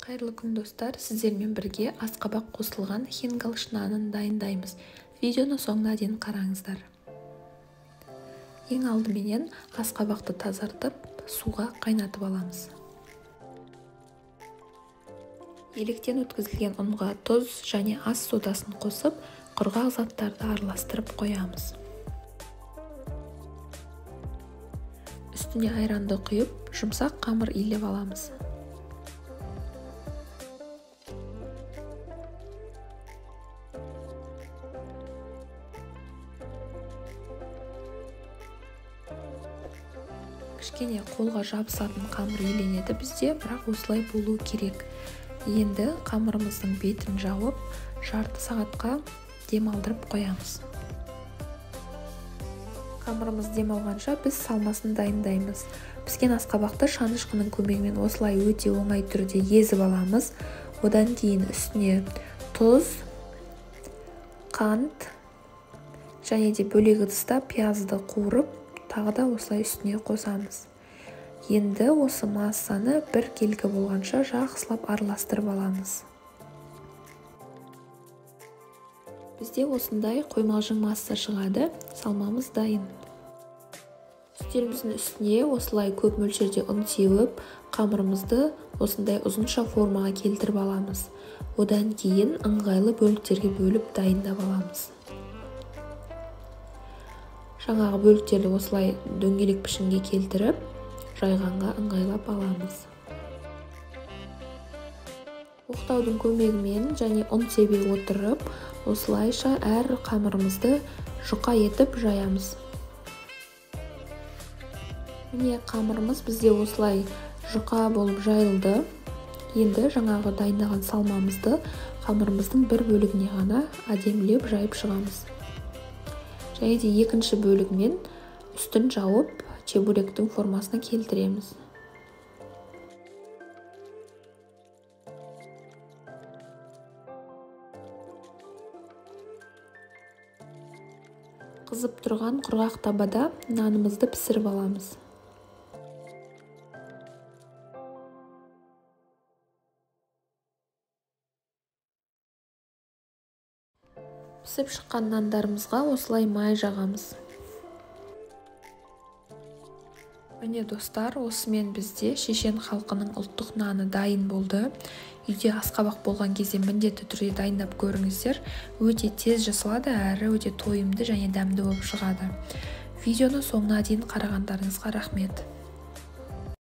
Қайырлы күн, достар! Сіздермен бірге асқабақ қосылған хингал нанын дайындаймыз. Видеоны соңына дейін қараңыздар. Ең алдыменен асқабақты тазартып, суға қайнатып аламыз. Електен өткізілген ұнға тұз және ас содасын қосып, құрғақ заттарды араластырып қоямыз. Үстіне айранды құйып, жұмсақ қамыр илеп аламыз. Кішкене қолға жабысатын қамыр иленеді бізде, бірақ осылай болу керек. Енді қамырымыздың бетін жауып, жарты сағатқа демалдырып қоямыз. Қамырымыз демалғанша біз салмасын дайындаймыз. Піскен асқабақты шанышқының көмегімен осылай өте оңай түрде езіп аламыз. Одан кейін үстіне тұз, қант және де бөлек ыдыста пиязды қуырып, тағы да осылай үстіне қосамыз. Енді осы массаны бір келкі болғанша жақсылап араластырып аламыз. Бізде осындай қоймалжың масса шығады, салмамыз дайын. Үстеліміздің үстіне осылай көп мөлшерде ұн сеуіп, қамырымызды осындай ұзынша формаға келтіріп аламыз. Одан кейін ыңғайлы бөліктерге бөліп дайындап аламыз. Жаңағы бөліктерді осылай дөңгелек пішінге келтіріп, жайғанға ыңғайлап аламыз. Оқтаудың көмегімен және ұн себе отырып, осылайша әр қамырымызды жұқа етіп жаямыз. Міне, қамырымыз бізде осылай жұқа болып жайылды. Енді жаңағы дайындаған салмамызды қамырымыздың бір бөлігіне ғана әдемілеп жайып шығамыз. Және де екінші бөлігімен үстін жауып, чебуректің формасына келтіреміз. Қызып тұрған құрғақ табада нанымызды пісіріп аламыз. Пісіп шыққан нандарымызға осылай май жағамыз. Міне, достар, осымен бізде шешен халқының ұлттық наны дайын болды. Үйде асқабақ болған кезде міндетті түрде дайындап көріңіздер. Өте тез жасалады, әрі өте тойымды және дәмді болып шығады. Видеоны соңына дейін қарағандарыңызға рахмет.